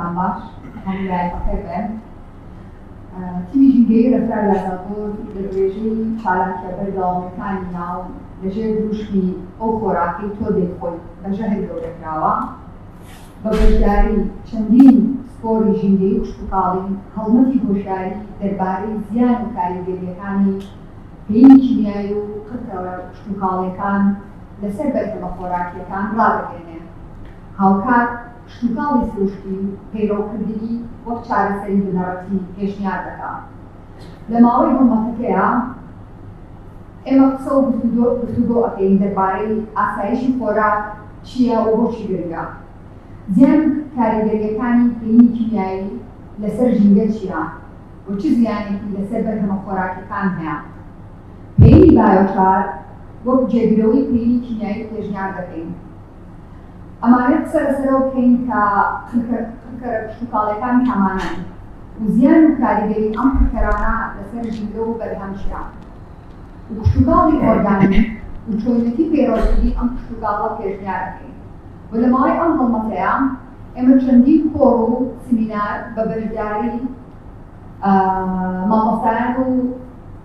ئێوارەتان باش، هەموو لایەک بەخێر بێن. تیمی ژینگەیی ڕێکخراوی ئازادبوون لە درێژەی چالاکیە بەردەوامەکانی ناو لەژێر دروشمی ئەو خۆراکەی تۆ دەیخۆی بە ژەهر گەورە کراوە بە بەشداری چەندین پسپۆری ژینگەیی و کشتوکاڵی هەڵمەتی هۆشیاری دەربارەی زیان و کاریگەرییەکانی پەیینی کیمیایی و قڕکەرە کشتوکاڵیەکان لەسەر بەرهەمە خۆراکیەکان ڕادەگەیەنێ. هاوکات کشتوکاڵی سروشتی و پەیڕەوکردنی وەک چارەسەری بنەڕەتی پێشنیار دەکا. لە ماوەی هەڵمەتەکەیا ئێمە قسە و گفتوگۆ ئەکەین دەربارەی ئاسایشی خۆراک چییە و بۆچی گرنگە، زیان و کاریگەرییەکانی پەیینی کیمیایی لەسەر ژینگە چییە و چ زیانێکی لەسەر بەرهەمە خۆراکیەکان هەیە. پەیینی biochar وەک جێگرەوەی پەیینی کیمیایی پێشنیار دەکەین. ئەمانەوێت قسە لەسەرەوە بکەین کە قڕکەرە کشتوکاڵیەکان کامانەن و زیان و کاریگەری ئەم قڕکەرانە لەسەر ژینگە و بەرهەم چیە و کشتوکاڵی ئۆرگانیک و چۆنیەتی پەیڕەوکردنی ئەم کشتوکاڵە پێشنیار ئەکەین و لە ماوەی ئەم هەڵمەتەیا ئێمە چەندین کۆڕ و سمینار بە بەشداری مامۆستایان و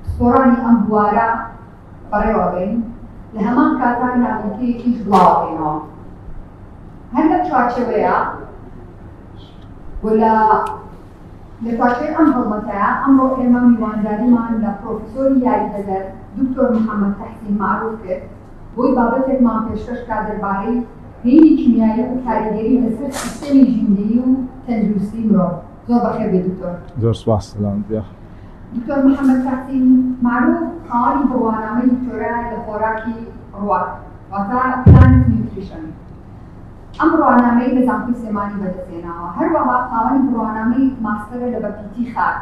پسپۆڕانی ئەم بوارە بەڕێوەبەین، لە هەمان کاتدا نامیلکەیەکیش بڵاوەکەینەوە. هەر لەم چوارچێوەیە و لە لە چوارچێوەی ئەم هەڵمەتەیە ئەمڕۆ ئێمە میوانداریمان لە پرۆفیسۆری یاریدەدەر دکتۆر محەممەد تەحسین مەعروف کرد بۆی بابەتێکمان پێشکەش کا دەربارەی پەیینی کیمیایی و کاریگەری لەسەر سیستەمی ژینگەیی و تەندروستی مرۆڤ. زۆر بەخێر بێی دکتۆر. زۆر سپاس سەلامەت بی. دکتۆر محەمەد تەحسین مەعروف خاوەنی بڕوانامەی دکتۆرایە لە خۆراکی ڕوەک واتە Plant Nutrition. ئەم بڕوانامەی لە زانکۆی سلێمانی بەدەستهێناوە. هەروەها خاوەنی بڕوانامەی ماستەرە لە بەپیتی خاک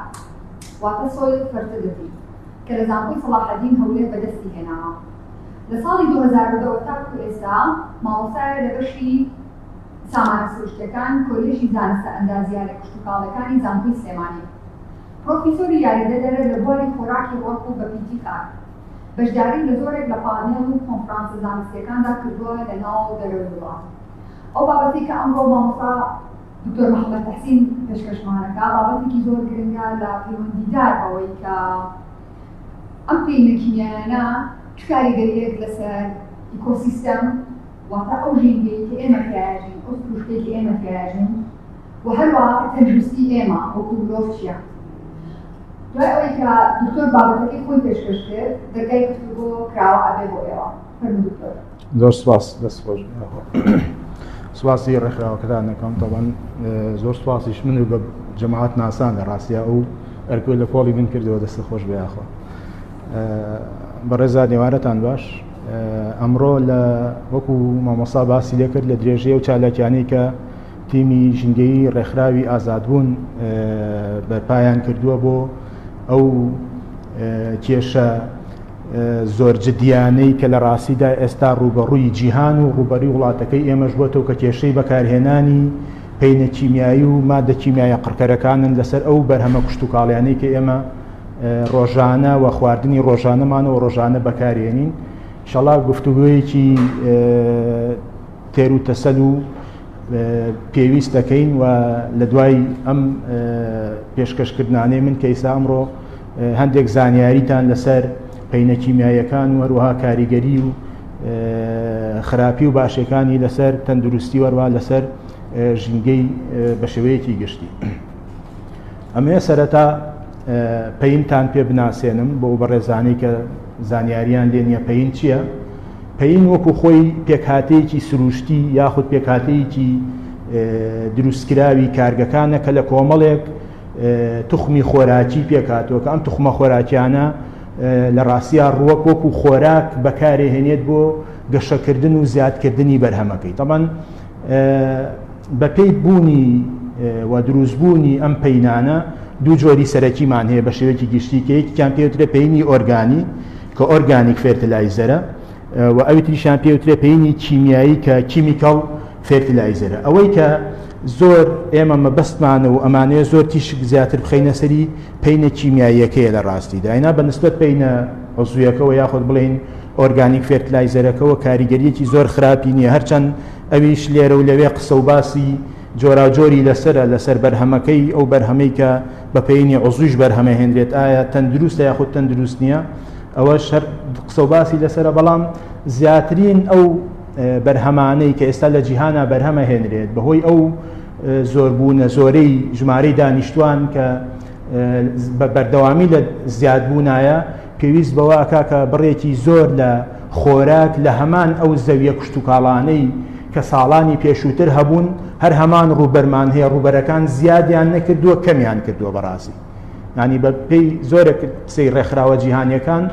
واتە Soil Fertility کە لە زانکۆی سەڵاحەدین هەولێر بەدەستی هێناوە. لە ساڵی 2010 ەوە تاکو ئێستا مامۆستایە لە بەشی سامانە سروشتیەکان کۆلێژی زانستە ئەندازیارە کشتوکاڵەکانی زانکۆی سلێمانی. پڕۆفیسۆری یاریدەدەرە لە بواری خۆراکی ڕوەک و بەپیتی خاک. بەشداری لە زۆرێک لە پانێڵ و کۆنفرانسە زانستییەکاندا کردووە لە ناو و دەرەوەی وڵات. ئەو بابەتەی کە ئەمڕۆ مامۆستا دکتۆر محەمەد تەحسین پێشکەشمان ئەکا بابەتێکی زۆر گرنگە لە پەیوەندیدار بەوەی کە ئەم پەیینە کیمیایانە چ کاریگەرییەک لەسەر ئیکۆسیستەم واتە ئەو ژینگەی کە ئێمە تیایاژین، ئەو سروشتەی کە ئێمە تیایاژین و هەروەها تەندروستی ئێمە وەکو مرۆڤ چییە. دوای ئەوەی کە دکتۆر بابەتەکەی خۆی پێشکەش کرد، دەرگای گفتوگۆ کراوە ئەبێ بۆ ئێوە. فەرموو دکتۆر. زۆر سپاس، دەست خۆش. سپاسی ڕێکخراوەکەتان دەکەم تەبەن زۆر سپاسیش من و بە جەماعەت ناسان لە ڕاستیا ئەو ئەرکۆی لە کۆڵی من کردەوە دەست خۆش بێ یاخوا. بەڕێزان ئێوارەتان باش. ئەمڕۆ لە وەکو مامۆستا باسی لێکرد لە درێژەی ئەو چالاکیانەی کە تیمی ژینگەیی ڕێکخراوی ئازادبوون بەرپایان کردووە بۆ ئەو کێشە زۆر جدیانەی کە لە ڕاستیدا ئێستا ڕووبەڕووی جیهان و ڕووبەری وڵاتەکەی ئێمەش بۆتەوە کە کێشەی بەکارهێنانی پەینە کیمیایی و مادە کیمیایە قڕکەرەکانن لەسەر ئەو بەرهەمە کشتوکاڵیانەی کە ئێمە ڕۆژانە و خواردنی ڕۆژانەمانەوە ڕۆژانە بەکارێنین شەڵا گفتوگویەکی تێر و تەسەل و پێویست دەکەین و لە دوای ئەم پێشکەشکردانەی من کە ئیسا ئەمڕۆ هەندێک زانیاریتان لەسەر پەینە کیمیاییەکان و هەروەها کاریگەری و خراپی و باشەکانی لەسەر تەندروستی وەروە لەسەر ژینگەی بە شێوەیەکی گشتی. ئەمەیە سەرەتا پەینتان پێ بناسێنم بۆ بەڕێزانەی کە زانیاریان لێ نییە پەین چییە؟ پەین وەکو خۆی پێکهاتەیەکی سروشتی یاخود پێکهاتەیەکی دروستکراوی کارگەکانە کە لە کۆمەڵێک توخمی خۆراکی پێکهاتووە کە ئەم توخمە خۆراکیانە لە ڕاستیا ڕووەک وەکو خۆراک بەکارێهێنێت بۆ گەشەکردن و زیادکردنی بەرهەمەکەی تەبەن بەپێی بوونی و دروستبوونی ئەم پەینانە دوو جۆری سەرەکیمان هەیە بە شێوەیەکی گشتی کە یەکێکیان پێوترێ پەینی ئۆرگانی کە organic fertilizer ە و ئەوی تریشیان پێوترێ پەینی کیمیایی کە chemical fertilizer ە. ئەوەی کە زۆر ئێمە مەبەستمانە و ئەمانەیە زۆر تیشک زیاتر بخەینە سەری پەینە کیمیاییەکەیە لە ڕاستیدا ئینا بە نسبەت پەینە عزویەکەوە یاخود بڵێین organic fertilizer ەکەوە کاریگەریەکی زۆر خراپی نییە هەرچەند ئەویش لێرە و لەوێ قسە و باسی جۆراوجۆری لەسەرە لەسەر بەرهەمەکەی، ئەو بەرهەمەی کە بە پەینی عوزویش بەرهەمەهێنرێت ئایا تەندروستە یاخود تەندروست نییە، ئەوەش هەر قسە و باسی لەسەرە. بەڵام زیاترین ئەو بەرهەمانەی کە ئێستا لە جیهانا بەرهەمەهێنرێت بەهۆی ئەو زۆربوونە زۆرەی ژمارەی دانیشتوان کە بە بەردەوامی لە زیادبوونایە، پێویست بەوە ئەکا کە بڕێکی زۆر لە خۆراک لە هەمان ئەو زەویە کشتوکاڵانەی کە ساڵانی پێشووتر هەبوون هەر هەمان ڕووبەرمان هەیە، ڕووبەرەکان زیادیان نەکردووە کەمیان کردووە. بەڕاستی ینی بە پێی زۆرێک قسەی ڕێکخراوە جیهانیەکان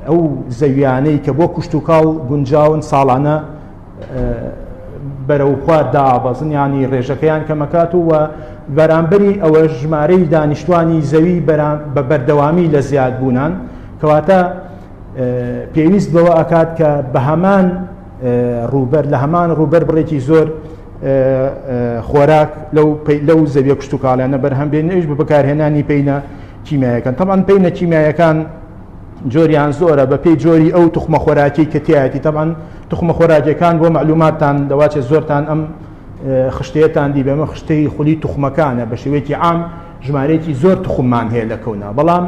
ئەو زەویانەی کە بۆ کشتوکاڵ گونجاون ساڵانە بەرەو خوار دابەزن، ینی ڕێژەکەیان کەمەکات و بەرامبەری ئەوە ژمارەی دانیشتوانی زەوی بە بەردەوامی لە زیادبوونان، کەواتە پێویست بەوە ئەکات کە بە هەمان ڕووبەر لە هەمان ڕووبەر بڕێکی زۆر خۆراک لەو زەویە کشتوکاڵیانە بەرهەم بێنن، ئەویش بە بەکارهێنانی پەینە کیمیایەکان. تەبعەن پەینە کیمیایەکان جۆریان زۆرە بە پێی جۆری ئەو توخمە خۆراکی کە تایەتی. تەبعەن توخمە خۆراکیەکان بۆ معلوماتتان دەواچێت زۆرتان ئەم خشتەیەتان دی بێمە خشتەی خولی توخمەکانە. بە شێوەیەکی عام ژمارەیەکی زۆر توخممان هەیە لە کەونا، بەڵام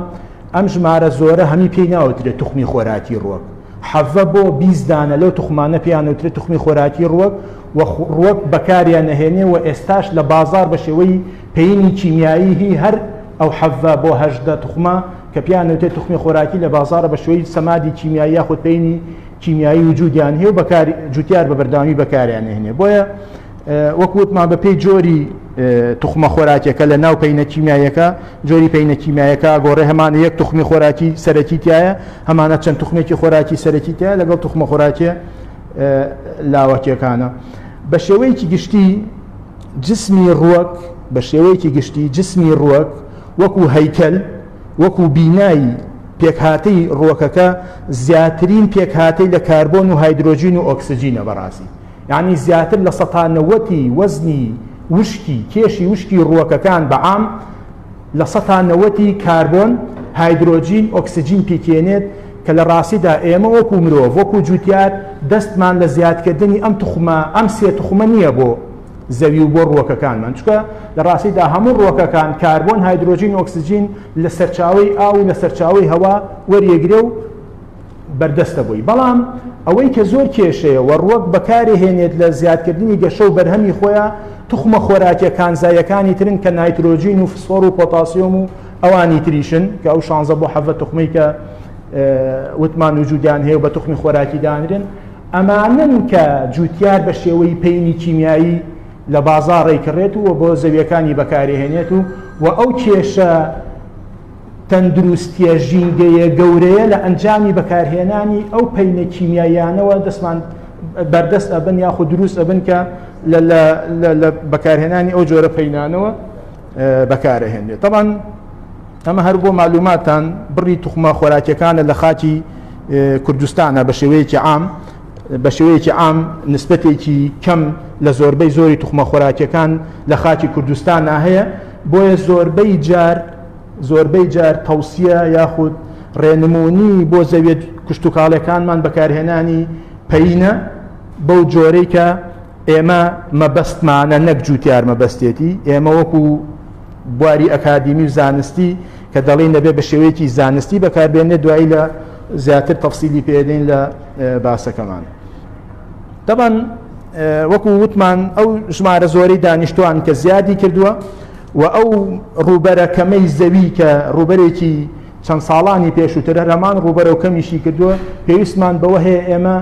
ئەم ژمارە زۆرە هەمی پێی ناوترێت توخمی خۆراکی ڕوەک. 17 بۆ 20 دانە لەو توخمانە پێیان وترێت توخمی خۆراکی ڕوەک و ڕوەک بەکاریان نەهێنێ و ئێستاش لە بازار بە شێوەی پەینی کیمیایی هی هەر ئەو 17 بۆ 18 توخمە کە پێیان وترێت توخمی خۆراکی لە بازارە بە شێوەی سەمادی کیمیایی یاخود پەینی کیمیایی وجودیان هەیە و بەکار جوتیار بە بەردەوامی بەکاریان نهێنێ. بۆیە وەکو وتمان بە پێی جۆری توخمە خۆراکیەکە لە ناو پەینە کیمیاییەکە، جۆری پەینە کیمیایەکە گۆڕێ، هەمانە یەک توخمی خۆراکی سەرەکی تایە، هەمانە چەند توخمێکی خۆراکی سەرەکی تایە لەگەڵ توخمە خۆراکیە لاوەکیەکانە. بە شێوەیەکی گشتی جسمی ڕوەک، بە شێوەیەکی گشتی جسمی ڕوەک وەکو هەیکەل وەکو بینای پێکهاتەی ڕوەکەکە زیاترین پێکهاتەی لە کاربۆن و هایدرۆجین و ئۆکسجینە. بەڕاستی یعنی زیاتر لە 90% وەزنی وشکی کێشی وشکی ڕوەکەکان بە عام لە 90% کاربۆن، هایدرۆجین، ئۆکسجین پیکێنێت، کە لە ڕاستیدا ئێمە وەکو مرۆڤ وەکو جوتیار دەستمان لە زیادکردنی ئەم توخمە ئەم سێ توخمە نییە بۆ زەوی و بۆ ڕوەکەکانمان، چونکە لە ڕاستیدا هەموو ڕوەکەکان کاربۆن، هایدرۆجین، ئۆکسجین لە سەرچاوەی ئاو و لە سەرچاوەی هەوا وەریەگرێ و بەردەستە بۆی. بەڵام ئەوەی کە زۆر کێشەیە و ڕوەک بەکارهێنێت لە زیادکردنی گەشە و بەرهەمی خۆیان توخمە خۆراکیە کانزاییەکانی ترن کە نایترۆجین و فسفۆر و پۆتاسیۆم و ئەوانی تریشن، کە ئەو 16 بۆ 17 توخمەی کە وتمان وجودیان هەیە و بە توخمی خۆراکی دانرێن، ئەمانن کە جوتیار بە شێوەی پەینی کیمیایی لە بازاڕی کڕێت و بۆ زەویەکانی بەکارهێنێت و ئەو کێشە تەندروستیە ژینگەیە گەورەیە لە ئەنجامی بەکارهێنانی ئەو پەینە کیمیاییانەوە دەستمان بەردەست ئەبن یاخود دروست ئەبن کە لە بەکارهێنانی ئەو جۆرە پەینانەوە بەکارهێنێت. طبعا ئەمە هەر بۆ معلوماتان بڕی توخمە خۆراکیەکانە لە خاکی کوردستانە بە شێوەیەکی عام، بە شێوەیەکی عام نسبەتێکی کەم لە زۆربەی زۆری توخمە خۆراکیەکان لە خاکی کوردستانە هەیە. بۆیە زۆربەی جار تەوسیە یاخود ڕێنمونی بۆ زەویە کشتوکاڵەکانمان بەکارهێنانی پەینە بەو جۆرەی کە ئێمە مەبەستمانە، نەک جوتیار مەبەستێتی. ئێمە وەکو بواری ئەکادیمی و زانستی کە دەڵێن دەبێت بە شێوەیەکی زانستی بەکاربێنێت، دوایی لە زیاتر تەفسیلی پێدەین لە باسەکەمان. طبعا وەکو وتمان ئەو ژمارە زۆرەی دانیشتوان کە زیادی کردووە و ئەو ڕووبەرە کەمەی زەوی کە ڕووبەرێکی چەند ساڵانی پێشووتر هەمان ڕووبەرە و کەمیشی کردووە، پێویستمان بەوە هەیە ئێمە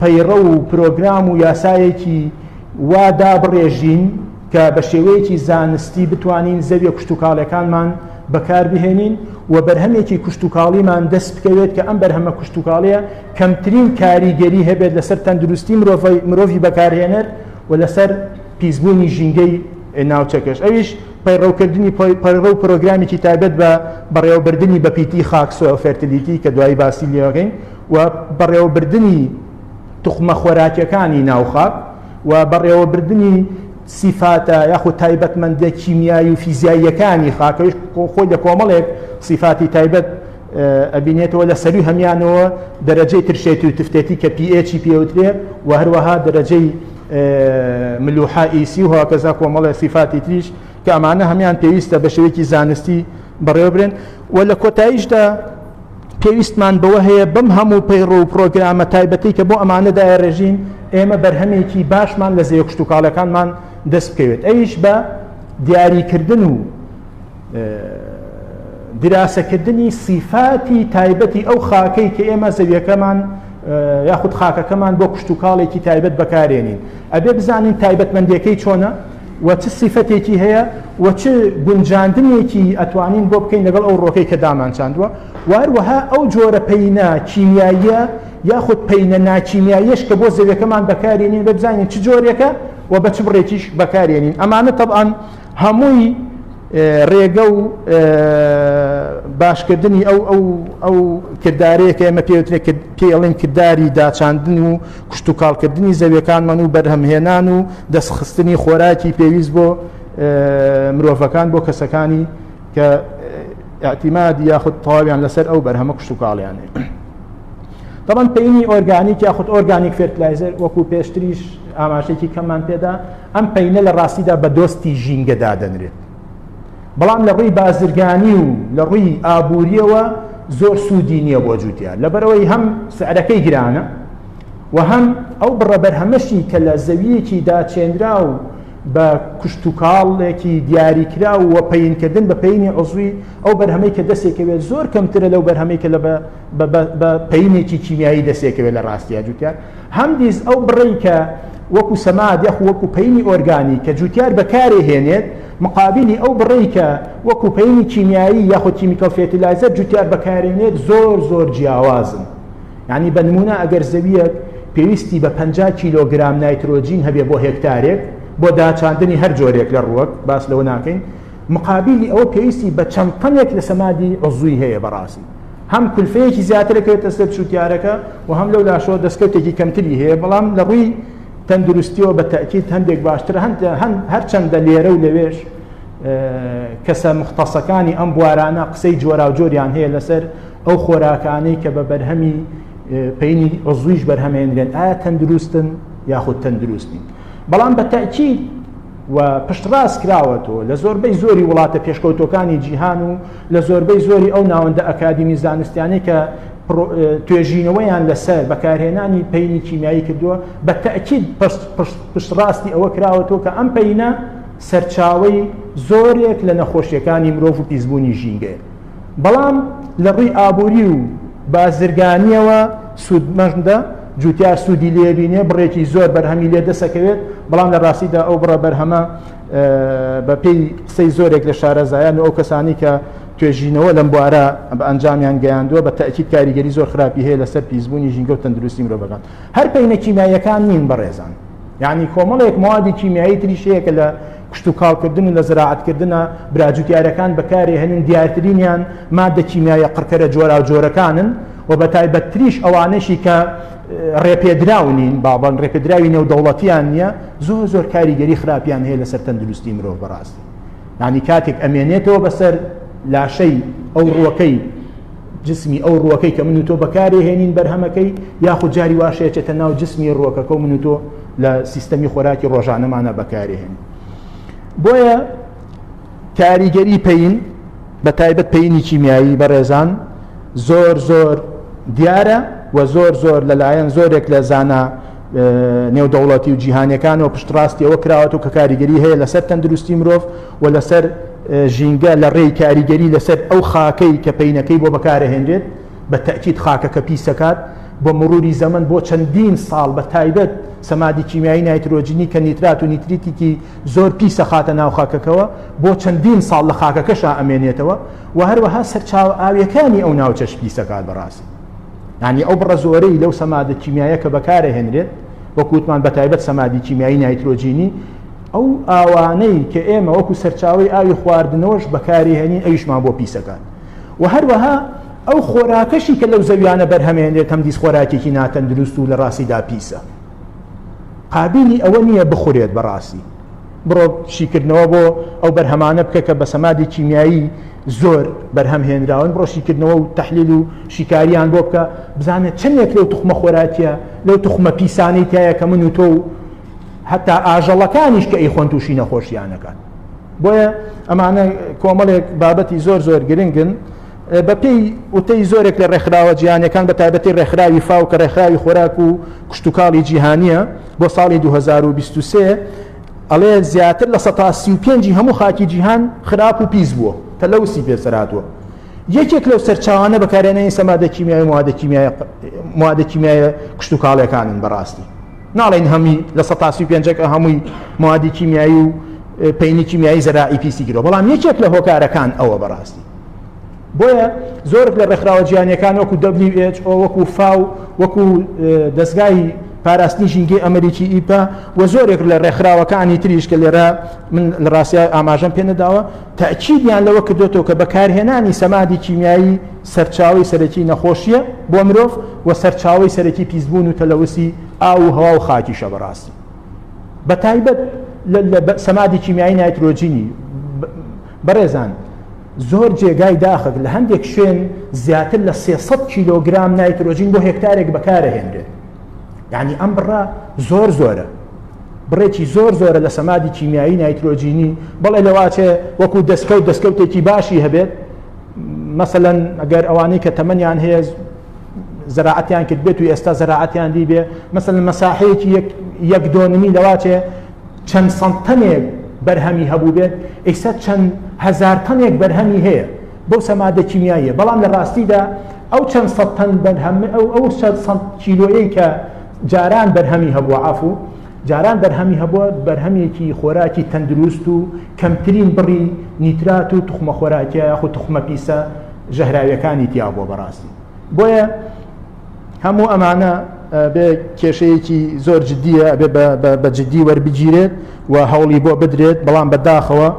پەیڕە و پرۆگرام و یاسایەکی وا دابڕێژین کە بە شێوەیەکی زانستی بتوانین زەویە کشتوکاڵیەکانمان بەکاربهێنین و بەرهەمێکی کشتوکاڵیمان دەست بکەوێت کە ئەم بەرهەمە کشتوکاڵیە کەمترین کاریگەری هەبێت لەسەر تەندروستی مرۆڤی بەکارهێنەر و لەسەر پیسبوونی ژینگەی ناوچەکەش. ئەویش پەیڕەوکردنی پەیڕەو پرۆگرامێکی تایبەت بە بەڕێوەبردنی بە پیتی خاک soil fertility کە دوایی باسی لێوەکەین و بەڕێوەبردنی توخمە خۆراکیەکانی ناو خاک و بەڕێوەبردنی سیفاتە یاخود تایبەتمەندە کیمیایی و فیزیاییەکانی خاکەویش خۆی لە کۆمەڵێک سیفاتی تایبەت ئەبینێتەوە، لە سەروی هەمیانەوە دەرەجەی ترشێتی و تفتێتی کە pH پێوترێ و هەروەها دەرەجەی ملوحە ئیسی و هاکەزا کۆمەڵێ سیفاتی تریش کە ئەمانە هەمان پێویستە بە شێوەیەکی زانستی بەڕێوەبرێن. و لە کۆتاییشدا پێویستمان بەوە هەیە بەم هەموو پەیڕە و پرۆگرامە تایبەتی کە بۆ ئەمانە دایڕێژین، ئێمە بەرهەمێکی باشمان لە زەویە کشتوکاڵەکانمان دەست بکەوێت، ئەویش بە دیاریکردن و دراسەکردنی سیفاتی تایبەتی ئەو خاکەی کە ئێمە زەویەکەمان یاخود خاکەکەمان بۆ کشتوکاڵێکی تایبەت بەکارێنین. ئەبێ بزانین تایبەتمەندیەکەی چۆنە و چ سیفەتێکی هەیە و چ گونجاندنێکی ئەتوانین بۆ بکەین لەگەڵ ئەو ڕۆکەی کە دامان چاندووە، و هەروەها ئەو جۆرە پەینە کیمیاییە یاخود پەینە ناکیمیاییەش کە بۆ زەویەکەمان بەکارێنین بە بزانین چ جۆرێکە و بە چ بڕێکیش بەکارێنین. ئەمانە تەبعەن هەمووی ڕێگە و باشکردنی ئەو ئەو ئەو کردارەیە کە ئێمە پێوترێت پێی ئەڵێن کرداری داچاندن و کشتوکاڵکردنی زەویەکانمان و بەرهەمهێنان و دەستخستنی خۆراکی پێویست بۆ مرۆڤەکان، بۆ کەسەکانی کە اعتیماد یاخود تەواویان لەسەر ئەو بەرهەمە کشتوکاڵیانەیە. طبعا پەینی ئۆرگانیک یاخود organic fertilizer وەکو پێشتریش ئاماژەیەکی کەممان پێدا، ئەم پەینە لە ڕاستیدا بە دۆستی ژینگە دادەنرێت، بەڵام لە ڕووی بازرگانی و لە ڕووی ئابووریەوە زۆر سوودی نییە بۆ جووتیار، لەبەرەوەی هەم سعرەکەی گرانە و هەم ئەو بڕە بەرهەمەشی کە لە زەویەکی داچێنرا و بە کشتوکاڵێکی دیاریکراو و پەینکردن بە پەینی عوزوی، ئەو بەرهەمەی کە دەستێکەوێت زۆر کەمترە لەو بەرهەمەی کە لە بە پەینێکی کیمیایی دەستێکەوێت لە ڕاستیە جوتیار. هەمدیس ئەو بڕەی کە وەکو سەماد یاخو وەکو پەینی ئۆرگانی کە جوتیار بەکارێ هێنێت مقابلی ئەو بڕەی کە وەکو پەینی کیمیایی یاخود chemical fertilizer جوتیار بەکارێنێت زۆر زۆر جیاوازن. یعنی بە نمونە ئەگەر زەویەک پێویستی بە 50 کیلۆگرام نایترۆجین هەبێ بۆ هێکتارێک بۆ داچاندنی هەر جۆرێک لە ڕووەک، باس لەوە ناکەین، مقابلی ئەوە پێویستی بە چەند تەنێک لە سەمادی عوزوی هەیە. بەڕاستی هەم کولفەیەکی زیاتر دەکەوێتە سەر جوتیارەکە و هەم لەو لاشەوە دەستکەوتێکی کەمتری هەیە، بەڵام لە ڕووی تەندروستیەوە بە تەئکید هەندێک باشترە. هەرچەندە لێرە و لەوێش کەسە مختصەکانی ئەم بوارانە قسەی جۆراوجۆریان هەیە لەسەر ئەو خۆراکانەی کە بە بەرهەمی پەینی عزویش بەرهەمێنرێن ئایا تەندروستن یاخود تەندروست نین، بەڵام بە تەئکید و پشتڕاست کراوەتەوە لە زۆربەی زۆری وڵاتە پێشکەوتوەکانی جیهان و لە زۆربەی زۆری ئەو ناوەندە ئەکادیمی زانستیانەی کە توێژینەوەیان لەسەر بەکارهێنانی پەینی کیمیایی کردووە، بە تەئکید پشتڕاستی ئەوە کراوەتەوە کە ئەم پەینە سەرچاوەی زۆرێک لە نەخۆشیەکانی مرۆڤ و پیسبوونی ژینگەیە، بەڵام لە ڕووی ئابووری و بازرگانیەوە سوودمەندە، جوتیار سوودی لێبینێ، بڕێکی زۆر بەرهەمی لێ دەسەکەوێت، بەڵام لە ڕاستیدا ئەو بڕە بەرهەمە بە پێی قسەی زۆرێک لە شارەزایان و ئەو کەسانی کە توێژینەوە لەم بوارە بە ئەنجامیان گەیاندووە بە تەئکید کاریگەری زۆر خراپی هەیە لەسەر پیسبوونی ژینگە و تەندروستی مرۆڤەکان. هەر پەینە کیمیاییەکان نین بەڕێزان، یعنی کۆمەڵێک موادی کیمیایی تریش هەیە کە لە کشتوکاڵکردن و لە زراعەتکردنە براجوتیارەکان بەکارێهێنن، دیارترینیان مادە کیمیاییە قڕکەرە جۆراوجۆرەکانن و بە تایبەتتریش ئەوانەشی کە ڕێپێدراو نین، بابەن ڕێپێدراوی نێودەوڵەتیان نییە، زۆر زۆر کاریگەری خراپیان هەیە لەسەر تەندروستی مرۆڤ بەڕاستی. یعنی کاتێک ئەمێنێتەوە بەسەر لاشەی ئەو ڕووەکەی جسمی ئەو ڕووەکەی کە من و تۆ بەکارێ هێنین بەرهەمەکەی، یاخود جاری واشەیەچێتە ناو جسمی ڕووەکەکە و من و تۆ لە سیستەمی خۆراکی ڕۆژانەمانە بەکارێ هێنین. بۆیە کاریگەری پەین بە تایبەت پەینی کیمیایی بەڕێزان زۆر زۆر دیارە و زۆر زۆر لەلایەن زۆرێک لە زانا نێودەوڵەتی و جیهانیەکانەوە پشتڕاستی ئەوە کراوەتەوە کە کاریگەری هەیە لەسەر تەندروستی مرۆڤ و لەسەر ژینگە لە ڕێی کاریگەری لەسەر ئەو خاکەی کە پەینەکەی بۆ بەکارەهێنرێت. بە تەئکید خاکەکە پیسەکات بە مروری زەمەن بۆ چەندین ساڵ، بە تایبەت سەمادی کیمیایی نایترۆجینی کە نیترات و نیتریتێکی زۆر پیسە خاتە ناو خاکەکەوە، بۆ چەندین ساڵ لە خاکەکەشا ئەمێنێتەوە و هەروەها سەرچاوە ئاویەکانی ئەو ناوچەش پیسەکات بەڕاستی. یعنی ئەو بڕە زۆرەی لەو سەمادە کیمیایە کە بەکارەهێنرێت، وەکو وتمان بە تایبەت سەمادی کیمیایی نایترۆجینی، ئەو ئاوانەی کە ئێمە وەکو سەرچاوەی ئاوی خواردنەوەش بەکارێهێنین ئەویشمان بۆ پیسەکات. و هەروەها ئەو خۆراکەشی کە لەو زەویانە بەرهەمێنرێت هەمدیس خۆراکێکی ناتەندروست و لە ڕاستیدا پیسە، قابلی ئەوە نییە بخورێت. بەڕاستی بڕۆ شیکردنەوە بۆ ئەو بەرهەمانە بکە کە بە سەمادی کیمیایی زۆر بەرهەم هێنراون، بڕۆ شیکردنەوە و تەحلیل و شیکاریان بۆ بکە، بزانە چەندێک لەو توخمە خۆراکیە، لەو توخمە پیسانەی تایە کە من و تۆ و هەتا ئاژەڵەکانیش کە ئەیخۆن تووشی نەخۆشیان ئەکات. بۆیە ئەمانە کۆمەڵێک بابەتی زۆر زۆر گرنگن. بەپێی وتەی زۆرێک لە ڕێکخراوە جیهانیەکان بە تایبەتی ڕێکخراوی فاو کە ڕێکخراوی خۆراک و کشتوکاڵی جیهانیە بۆ ساڵی 2023 ئەڵێ زیاتر لە 35 هەموو خاکی جیهان خراپ و پیس بووە تەلەوسی پێسەرهاتووە. یەکێک لەو سەرچاوانە بەکارهێنانی سەمادە کیمیایی و موادە کیمیایە کشتوکاڵیەکانن. بەڕاستی ناڵێن هەمی لە 35ەکە هەمووی موادی کیمیایی و پەینی کیمیایی زەراعی پیسی کردووە، بەڵام یەکێک لە هۆکارەکان ئەوە بەڕاستی. بۆیە زۆرێک لە ڕێکخراوە جیهانیەکان وەکو WHO، وەکو فاو، وەکو دەزگای پاراستنی ژینگەی ئەمریکی ئیپا و زۆرێک لە ڕێکخراوەکانی تریش کە لێرە من لە ڕاستیا ئاماژەم پێ نەداوە، تەئکیدیان لەوە کردوێتەوە کە بەکارهێنانی سەمادی کیمیایی سەرچاوەی سەرەکی نەخۆشیە بۆ مرۆڤ و سەرچاوەی سەرەکی پیسبوون و تەلەوسی ئاو و هەوا و خاکیشە بەڕاستی، بە تایبەت لە سەمادی کیمیایی نایترۆجینی. بەڕێزان زۆر جێگای داخە لە هەندێک شوێن زیاتر لە 300 کیلۆگرام نایترۆجین بۆ هێکتارێک بەکارەهێنرێت. یعنی ئەم بڕە زۆر زۆرە، بڕێکی زۆر زۆرە لە سەمادی کیمیایی نایترۆجینی. بەڵێ لەواچێ وەکو دەستکەوت دەستکەوتێکی باشی هەبێت، مەسەلەن ئەگەر ئەوانەی کە تەمەنیان هەیە زراعەتیان کرد بێت و ئێستا زراعەتیان دی بێ، مەسەلەن مەساحەیەکی یەک دۆنمی لەواچێ چەند سەد تەنێک بەرهەمی هەبوو بێت، ئێستا چەند هەزار تەنێک بەرهەمی هەیە بەو سەمادە کیمیاییە. بەڵام لە ڕاستیدا ئەو چەند سەد تەن بەرهەم، ئەو چەند سەد کیلۆیەی کە جاران بەرهەمی هەبووە، عەفو، جاران بەرهەمی هەبووە، بەرهەمێکی خۆراکی تەندروست و کەمترین بڕی نیترات و توخمە خۆراکیە یاخود توخمە پیسە ژەهراویەکانی تیا بووە بەڕاستی. بۆیە هەموو ئەمانە بێ کێشەیەکی زۆر جدیە، بێ بە جدی وەربگیرێت و هەوڵی بۆ بدرێت. بەڵام بەداخەوە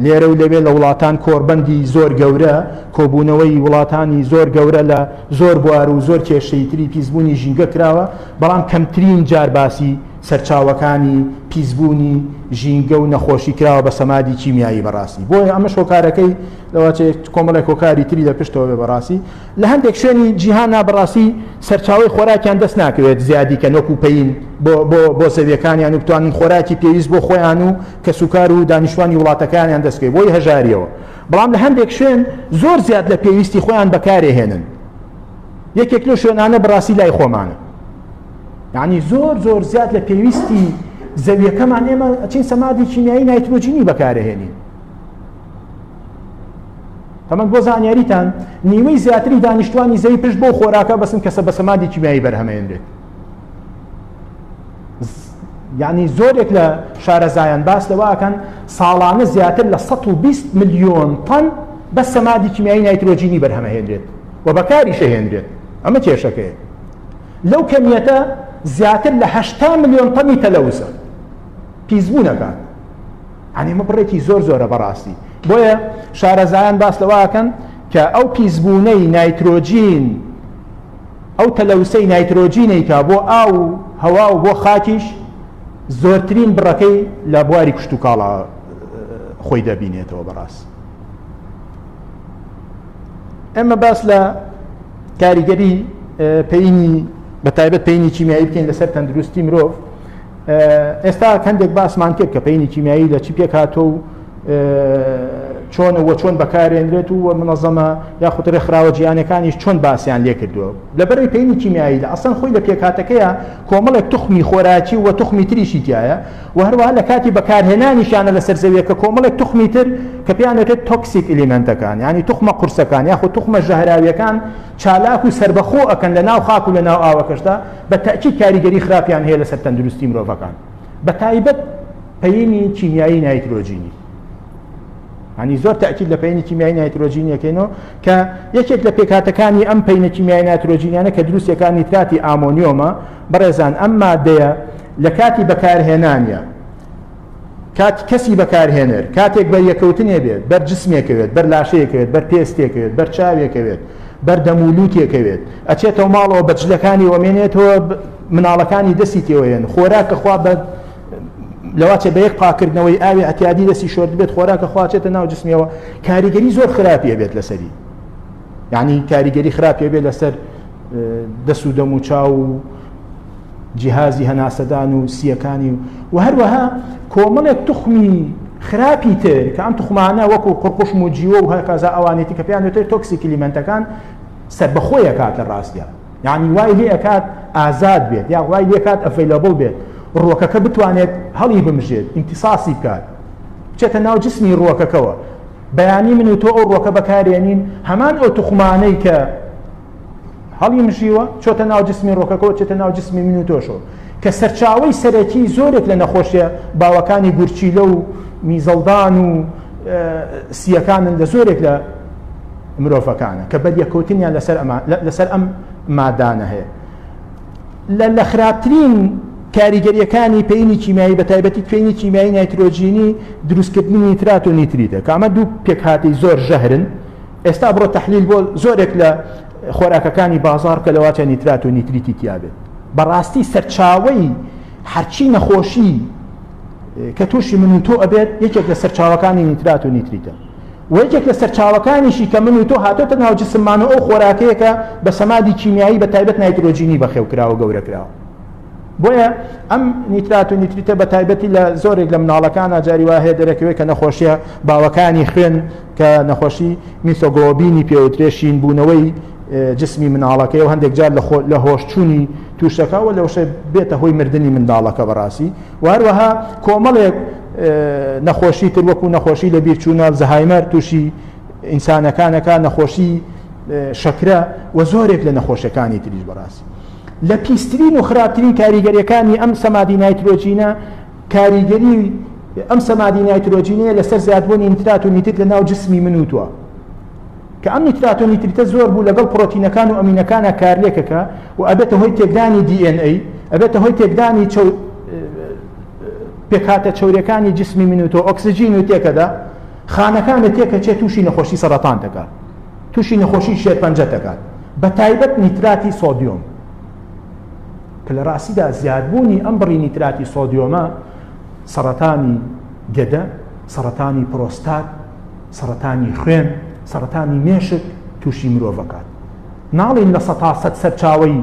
لێرە و لەوێ لە وڵاتان کۆربەندی زۆر گەورە، کۆبوونەوەی وڵاتانی زۆر گەورە لە زۆر بوار و زۆر کێشەی تری پیسبوونی ژینگە کراوە، بەڵام کەمترین جار باسی سەرچاوەکانی پیسبوونی ژینگە و نەخۆشی کراوە بە سەمادی کیمیایی بەڕاستی. بۆیە ئەمەش هۆکارەکەی لەواچێت کۆمەڵێک هۆکاری تری لە پشتەوە بێ بەڕاستی. لە هەندێک شوێنی جیهاندا بەڕاستی سەرچاوەی خۆراکیان دەست ناکەوێت زیادی کەن وەکو پەین بۆ زەویەکانیان و بتوانن خۆراکی پێویست بۆ خۆیان و کەسوکار و دانیشتوانی وڵاتەکانیان دەستکەوێت بۆی هەژاریەوە. بەڵام لە هەندێک شوێن زۆر زیاد لە پێویستی خۆیان بەکارێهێنن. یەکێک لەو شوێنانە بەڕاستی لای خۆمانە، یعنی زۆر زۆر زیاد لە پێویستی زەویەکەمان ئێمە ئەچین سەمادی کیمیایی نایترۆجینی بەکارهێنین. تەمەن بۆ زانیاریتان نیوەی زیاتری دانیشتوانی زەوی پشت بۆ خۆراکە بەسن کەسە بە سەمادی کیمیایی بەرهەمێنرێت. یعنی زۆرێک لە شارەزایان باس لەوە ئەکەن ساڵانە زیاتر لە 120 ملیۆن تەن بە سەمادی کیمیایی نایترۆجینی بەرهەمەهێنرێت و بەکاریشە هێنرێت. ئەمە کێشەکەیە. لەو کەمیەتە زیاتر لە 80 ملیۆن تەنی تەلەوسە پیسبوونەکات. یعنی ئەمە بڕێکی زۆر زۆرە بەڕاستی. بۆیە شارەزایان باس لەوە ئەکەن کە ئەو پیسبوونەی نایترۆجین، ئەو تەلەوسەی نایترۆجینەی کە بۆ ئاو و هەوا و بۆ خاکیش زۆرترین بڕەکەی لە بواری کشتوکاڵا خۆی دەبینێتەوە بەڕاست. ئێمە باس لە کاریگەری پەینی بە تایبەت پەینی کیمیایی بکەین لەسەر تەندروستی مرۆڤ. ئێستا هەندێک باسمان کرد کە پەینی کیمیایی لە چی پێک هاتووە و چۆن و چۆن بەکارێنرێت و منەظەمە یاخود ڕێکخراوە جیهانیەکانیش چۆن باسیان لێ کردووە. لەبەرەی پەینی کیمیایی لە ئەسڵەن خۆی لە پێکهاتەکەیە کۆمەڵێک توخمی خۆراکی و توخمی تریشی تایە و هەروەها لە کاتی بەکارهێنانیشیانە لەسەر زەویەکە کۆمەڵێک توخمی تر کە پێیان دەوترێت toxic element ەکان، یعنی توخمە قورسەکان یاخود توخمە ژەهراویەکان چالاک و سەربەخۆ ئەکەن لە ناو خاک و لە ناو ئاوەکەشدا، بە تەئکید کاریگەری خراپیان هەیە لەسەر تەندروستی مرۆڤەکان، بە تایبەت پەینی کیمیایی نایترۆجینی. ینی زۆر تەئکید لە پەینی کیمیایی نایترۆجینی ئەکەینەوە کە یەکێک لە پێکهاتەکانی ئەم پەینە کیمیایی نایترۆجینیانە کە دروستیەکان نیتراتی ئامۆنیۆمە. بەڕێزان ئەم مادەیە لە کاتی بەکارهێنانیە، کات کەسی بەکارهێنەر کاتێک بەر یەکەوتنێ بێت، بەر جسمێکەوێت، بەر لاشەیەکەوێت، بەر پێستێکەوێت، بەر چاوێکەوێت، بەر دەم و لوتێکەوێت، ئەچێتەوە ماڵەوە بە جلەکانی وەمێنێتەوە، مناڵەکانی دەستی تێوەیەن، خۆراکە خوا بە لەواچێ بە یەک پاکردنەوەی ئاوی ئەتیادی دەستی شۆرد بێت، خۆراکە خواچێتە ناو جسمیەوە، کاریگەری زۆر خراپی ئەبێت لەسەری. یعنی کاریگەری خراپی ئەبێت لەسەر دەست و دەم و چاو و جیهازی هەناسەدان و سییەکانی و هەروەها کۆمەڵێک توخمی خراپی تر کە ئەم توخمانە وەکو قڕقوشم و جیوە و هەکازا ئەوانێتی کە پێیان دەوترێت toxic element ەکان سەربەخۆی ئەکات لە ڕاستیا، یعنی وای لێ ئەکات ئازاد بێت یا وای لێ کات available بێت، ڕووەکەکە بتوانێت هەڵی بمژێت، ئیمتیساسی بکات، بچێتە ناو جسمی ڕووەکەکەوە. بەیانی من و تۆ ئەو ڕووەکە بەکارێنین، هەمان ئەو توخمانەی کە هەڵی مژیوە چۆتە ناو جسمی ڕووەکەکەوە، چێتە ناو جسمی من و تۆشەوە، کە سەرچاوەی سەرەکی زۆرێک لە نەخۆشیە باوەکانی گورچیلە و میزەڵدان و سیەکانن لە زۆرێک لە مرۆڤەکانە کە بەریەکەوتنیان لەسەر ئەم مادانە هەیە. لە خراپترین کاریگەریەکانی پەینی کیمیایی بە تایبەتی پەینی کیمیایی نایترۆجینی دروستکردنی نیترات و نیتریتە کە ئەمە دوو پێکهاتەی زۆر ژەهرن. ئێستا بڕۆ تەحلیل بۆ زۆرێک لە خۆراکەکانی بازاڕ بکە لەواچە نیترات و نیتریتی تیابێت. بەڕاستی سەرچاوەی هەرچی نەخۆشی کە تووشی من و تۆ ئەبێت یەکێک لە سەرچاوەکانی نیترات و نیتریتە و یەکێک لە سەرچاوەکانیشی کە من و تۆ هاتۆتە ناو جسممان و ئەو خۆراکەیە کە بە سەمادی کیمیایی بە تایبەت نایترۆجینی بەخێو کراوە گەورە کراوە. بۆیە ئەم نیترات و نیتریتە بە تایبەتی لە زۆرێک لە مناڵەکانە جاری وا هەیە دەرەکەوێت کە نەخۆشیە باوەکانی خوێن کە نەخۆشی میسۆگلۆبینی پێوترێ شینبوونەوەی جسمی مناڵەکەی و هەندێک جار لە هۆشچوونی تووشەکە و لەوشە بێتە هۆی مردنی منداڵەکە بەڕاستی. و هەروەها کۆمەڵێک نەخۆشی تر وەکو نەخۆشی لە بیرچوونە زەهایمەر تووشی ئینسانەکانەکە، نەخۆشی شەکرە و زۆرێک لە نەخۆشیەکانی تریش بەڕاستی. لە پیسترین و خراپترین کاریگەریەکانی ئەم سەمادی نایترۆجینە کاریگەری ئەم سەمادی نایترۆجینەیە لەسەر زیادبوونی نیترات و نیتریت لە ناو جسمی من و تۆ، کە ئەم نیترات و نیتریتە زۆر بوو لەگەڵ پرۆتینەکان و ئەمینەکانە کارلێکەکە و ئەبێتە هۆی تێکدانی DNA، ئەبێتە هۆی تێکدانی پێکهاتە چەورەکانی جسمی من و تۆ، ئۆکسجین و تێکەدا خانەکانە تێکەچێت، تووشی نەخۆشی سەرەتان دەکات، تووشی نەخۆشی شێرپەنجە دەکات، بە تایبەت نیتراتی سۆدیۆم کە لە ڕاستیدا زیادبوونی ئەم بڕی نیتراتی سۆدیۆمە سەرەتانی گەدە، سەرەتانی پرۆستات، سەرەتانی خوێن، سەرەتانی مێشک تووشی مرۆڤەکات. ناڵین 100% سەرچاوەی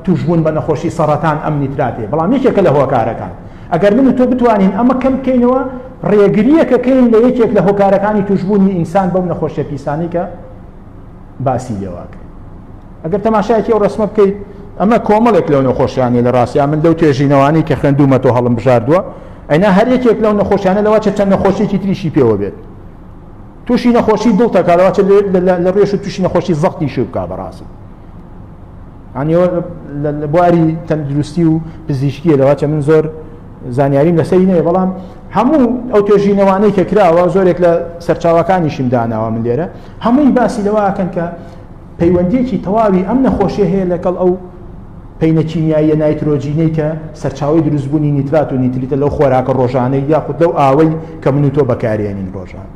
توشبوون بە نەخۆشی سەرەتان ئەم نیتراتێ، بەڵام یەکێکە لە هۆکارەکان. ئەگەر من و تۆ بتوانین ئەمە کەم بکەینەوە، ڕێگریەکەکەین لە یەکێک لە هۆکارەکانی توشبوونی ئینسان بەو نەخۆشیە پیسانەی کە باسی لێواکرێت. ئەگەر تەماشایەکی ئەو ڕسمە بکەیت، ئەمە کۆمەڵێک لەو نەخۆشیانەی لە ڕاستیا من لەو توێژینەوانەی کە خوێندوومەتەوە هەڵم بژاردووە، ئەینا هەر یەکێک لەو نەخۆشیانە لەوە چەند نەخۆشیەکی تریشی پێوە بێت، تووشی نەخۆشی دڵتەکە لەوە لە ڕێش و تووشی نەخۆشی زەختیشی بکا. بەڕاستی لە بواری تەندروستی و پزیشکیە لەوە من زۆر زانیاریم لەسەری نەیە، بەڵام هەموو ئەو توێژینەوانەی کە کراوە زۆرێک لە سەرچاوەکانیشیم داناوە من لێرە، هەمووی باسی لەوەکەن کە پەیوەندیەکی تەواوی ئەم نەخۆشیە هەیە لەگەڵ ئەو پەینە کیمیاییە نایترۆجینەی کە سەرچاوەی دروستبوونی نیترات و نیتریتە لەو خۆراکە ڕۆژانەی یاخود لەو ئاوەی کە من و تۆ بەکارێنین ڕۆژان.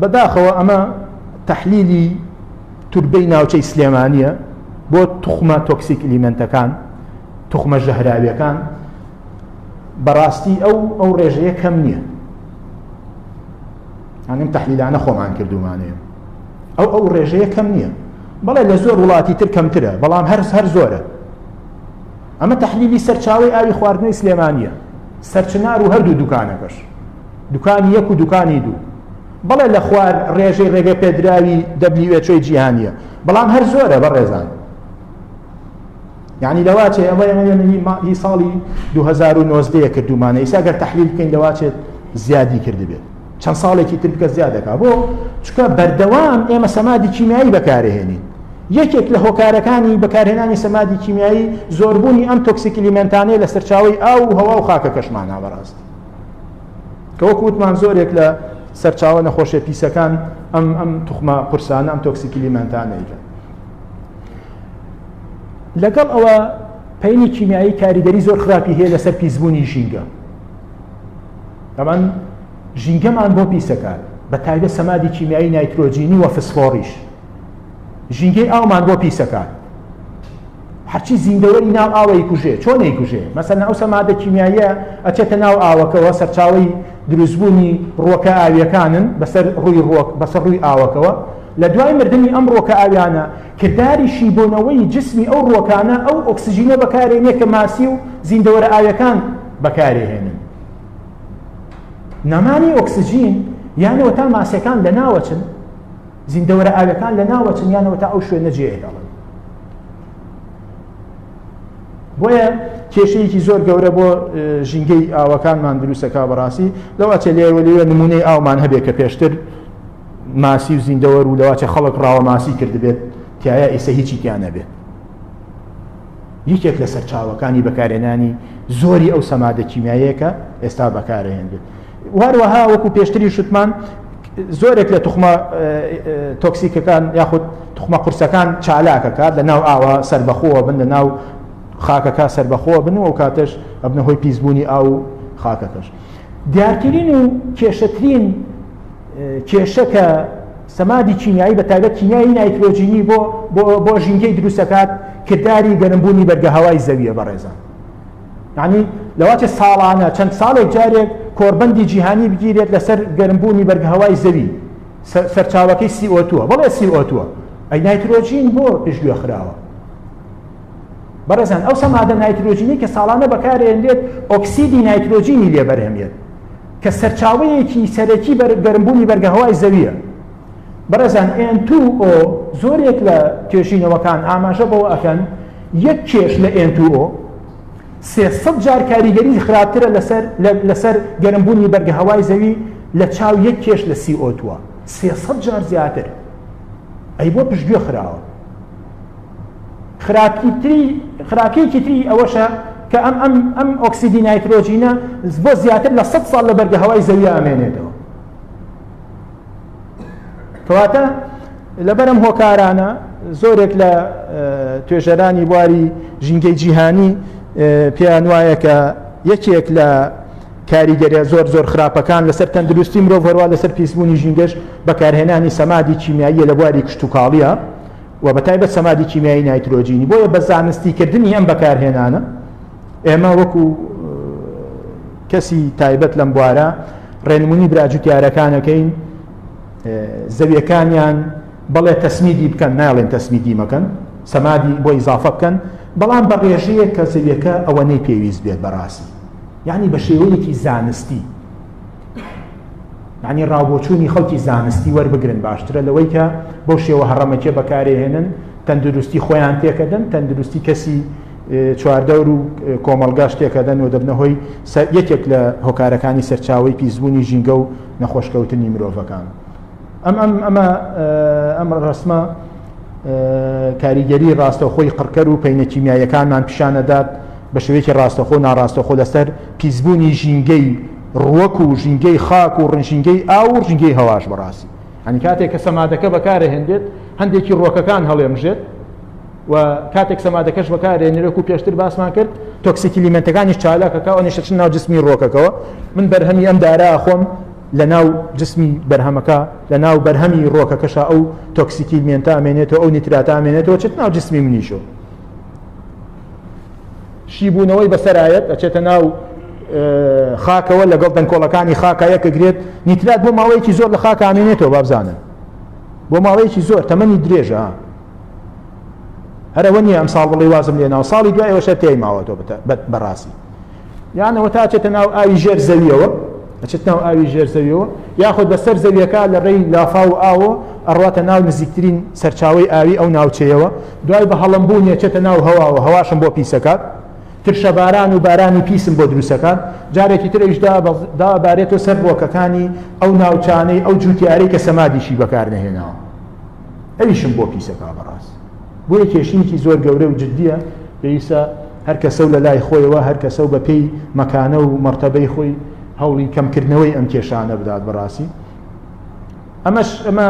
بەداخەوە ئەمە تەحلیلی توربەی ناوچەی سلێمانیە بۆ توخمە toxic element ەکان، توخمە ژەهراویەکان. بەڕاستی ئەو ڕێژەیە کەم نییە. ئەم تەحلیلانە خۆمان کردومانەیە، ئەو ڕێژەیە کەم نییە. بەڵێ لە زۆر وڵاتی تر کەمترە، بەڵام هەر زۆرە. ئەمە تەحلیلی سەرچاوەی ئاوی خواردنەوەی سلێمانیە، سەرچنار و هەردوو دوکانەکەش، دوکانی یەک و دوکانی دوو. بەڵێ لە خوار ڕێژەی ڕێگە پێدراوی WHO جیهانیە، بەڵام هەر زۆرە بەڕێزان. یعنی لەواچێ ئەمە هی ساڵی 2019 کردومانە، ئیسا ئەگەر تەحلیل بکەین لەواچێت زیادی کردبێت، چەند ساڵێکی تر بکە زیاد دەکا. بۆ چونکە بەردەوام ئێمە سەمادی کیمیایی بەکارهێنین. یەکێک لە هۆکارەکانی بەکارهێنانی سەمادی کیمیایی زۆربوونی ئەم toxic element انەیە لە سەرچاوەی ئاو و هەوا و خاکەکەشمانە بەڕاستی، کە وەکو وتمان زۆرێک لە سەرچاوە نەخۆشیە پیسەکان ئەم توخمە قورسانە، ئەم toxic element انەیە. لەگەڵ ئەوە پەینی کیمیایی کاریگەری زۆر خراپی هەیە لەسەر پیسبوونی ژینگە. طبعا ژینگەمان بۆ پیسەکات، بە تایبەت سەمادی کیمیایی نایترۆجینی و فسفۆڕیش ژینگەی ئاومان بۆ پیسەکات. هەرچی زیندەوەری ناو ئاوەی کوژێ، چۆن ئەیکوژێ؟ مەسەلەن ئەو سەمادە کیمیاییە ئەچێتە ناو ئاوەکەوە، سەرچاوەی دروستبوونی ڕووەکە ئاویەکانن بەسەر ڕووی ڕووەک، بەسەر ڕووی ئاوەکەوە. لە دوای مردنی ئەم ڕووەکە ئاویانە، کرداری شیبوونەوەی جسمی ئەو ڕووەکانە ئەو ئۆکسجینە بەکارێنێ کە ماسی و زیندەوەرە ئاویەکان بەکارێهێنن. نەمانی ئۆکسجین یانەوە تا ماسیەکان لەناوەچن، زیندەوەرە ئاویەکان لەناوەچن یانەوە تا ئەو شوێنە جێهێڵن. بۆیە کێشەیەکی زۆر گەورە بۆ ژینگەی ئاوەکانمان دروستەکە بەڕاستی لەوەچێ لێوە لێوە نمونەی ئاومان هەبێت کە پێشتر ماسی و زیندەوەر و لەواچە خەڵک ڕاوە ماسی کردبێت تایە ئێستا هیچی تیا نەبێت. یەکێک لە سەرچاوەکانی بەکارهێنانی زۆری ئەو سەمادە کیمیاییەکە ئێستا بەکارهێنرێت. هەروەها وەکو پێشتری شتمان زۆرێک لە توخمە تۆکسیکەکان یاخود توخمە قورسەکان چالاکەکات لە ناو ئاوە سربەخۆوە بن، لە ناو خاکەکە سربەخۆوە بن و ئەو کاتەش ئەبنە هۆی پیسبوونی ئاو و خاکەکەش. دیارترین و کێشەترین کێشە کە سەمادی کیمیایی بە تایبەت کیمیایی نایترۆجینی بۆ ژینگەی دروستەکات کرداری گەرمبوونی بەرگەهەوای زەویە بەڕێزان. یعنی لەواتێ ساڵانە چەند ساڵێک جارێک کۆربەندی جیهانی بگیرێت لەسەر گەرمبوونی بەرگەهەوای زەوی، سەرچاوەکەی سی ئۆ تووە. بەڵێ سی ئۆ تووە. ئەی نایترۆجین بۆ پشتگوێ خراوە؟ بەڕێزان ئەو سەمادە نایترۆجینی کە ساڵانە بەکارێنرێت ئۆکسیدی نایترۆجینی لێ بەرهەمێت کە سەرچاوەیەکی سەرەکی گەرمبوونی بەرگەهەوای زەویە. بەڕێزان ئێن تو ئۆ زۆرێک لە توێژینەوەکان ئاماژە بەوە ئەکەن یەک کێش لە ئێن تو ئۆ 300 جار کاریگەری خراپترە لەسەر گەرمبوونی بەرگەهەوای زەوی لە چاو یەک کێش لە سی ئۆ تووە، 300 جار زیاتر. ئەی بۆ پشتگوێ خراوە؟ خراپیەکی تری ئەوەشە کە ئەم ئۆکسیدی نایترۆجینە بۆ زیاتر لە 100 ساڵ لە بەرگەهەوای زەوی ئامێنێتەوە. کەواتە لەبەرم هۆکارانە زۆرێک لە توێژەرانی بواری ژینگەی جیهانی پێیان وایە کە یەکێک لە کاریگەریە زۆر زۆر خراپەکان لەسەر تەندروستی مرۆڤ هەروە لەسەر پیسبوونی ژینگەش بەکارهێنانی سەمادی کیمیاییە لە بواری کشتوکاڵیە و بە تایبەت سەمادی کیمیایی نایترۆجینی. بۆیە بە زانستیکردنی ئەم بەکارهێنانە ئێمە وەکو کەسی تایبەت لەم بوارە ڕێنمونی براجوتیارەکانەکەین زەویەکانیان بەڵێ تەسمیدی بکەن، ناڵێن تەسمیدی مەکەن، سەمادی بۆ ئیزافە بکەن، بەڵام بە ڕێژەیەک کە زەویەکە ئەوەنەی پێویست بێت بەڕاستی، یعنی بە شێوەیەکی زانستی، یعنی ڕاوبۆچوونی خەڵکی زانستی وەربگرن باشترە لەوەی کە بەو شێوە هەڕەمەکێ بەکارێهێنن، تەندروستی خۆیان تێکەدەن، تەندروستی کەسی چواردەور و کۆمەڵگاش تێکەدەن و دەبنە هۆی یەکێک لە هۆکارەکانی سەرچاوەی پیسبوونی ژینگە و نەخۆشکەوتنی مرۆڤەکان. ئەم ڕەسمە کاریگەری ڕاستەوخۆی قڕکەر و پەینە کیمیاییەکانمان پیشانەدات بە شێوەیەکی ڕاستەخۆ و ناڕاستەخۆ لەسەر پیسبوونی ژینگەی ڕووەک و ژینگەی خاک و ژینگەی ئاو و ژینگەی هەواش بەڕاستی. یعنی کاتێک کە سەمادەکە بەکارهێنرێت هەندێکی ڕووەکەکان هەڵێمژێت و کاتێک سەمادەکەش بەکارهێنرێت وەکو پێشتر باسمان کرد toxic element ەکانیش چالاکەکە ئەوانیش دەچن ناو جسمی ڕووەکەکەوە. من بەرهەمی ئەم دارە خۆم لە ناو جسمی بەرهەمەکە لە ناو بەرهەمی ڕووەکەکەشە ئەو toxic element ە ئەمێنێتەوە، ئەو نیتراتە ئەمێنێتەوە چێت ناو جسمی منیشەوە. شیبوونەوەی بەسەرایەت ئەچێتە ناو خاکەوە لەگەڵ دەنکۆڵەکانی خاکە یەکەگرێت. نیترات بۆ ماوەیەکی زۆر لە خاکە ئامێنێتەوە، بابزانن بۆ ماوەیەکی زۆر تەمەنی درێژە. هەرەوە نییە ئەم ساڵ بڵێ وازم لێناوە، ساڵی دوای ئەوە شەر تێی ماوەتەوە بەڕاستی. یانەوە تا ئەچێتە ناو ئاوی ژێر زەویەوە، ئەچێت ناو ئاوی ژێر زەویەوە یاخود بەسەر زەویەکە لە ڕێی لافاو و ئاوە ئەڕواتە ناو نزیکترین سەرچاوەی ئاوی ئەو ناوچەیەوە. دوای بە هەڵمبوونی ئەچێتە ناو هەواوە، هەواشم بۆ پیسەکات، ترشە باران و بارانی پیسم بۆ دروستەکات. جارێکی ترەیش دابارێتەوە سەر ڕۆکەکانی ئەو ناوچانەی ئەو جوتیارەی کە سەمادیشی بەکار نەهێناوە، ئەویشم بۆ پیسەکە بەڕاست. بۆیە کێشەیەکی زۆر گەورە و جدیە، پێویستە هەر کەسە و لە لای خۆیەوە هەر کەسە و بە پێی مەکانە و مەرتەبەی خۆی هەوڵی کەمکردنەوەی ئەم کێشانە بدات بەڕاستی. ئەمە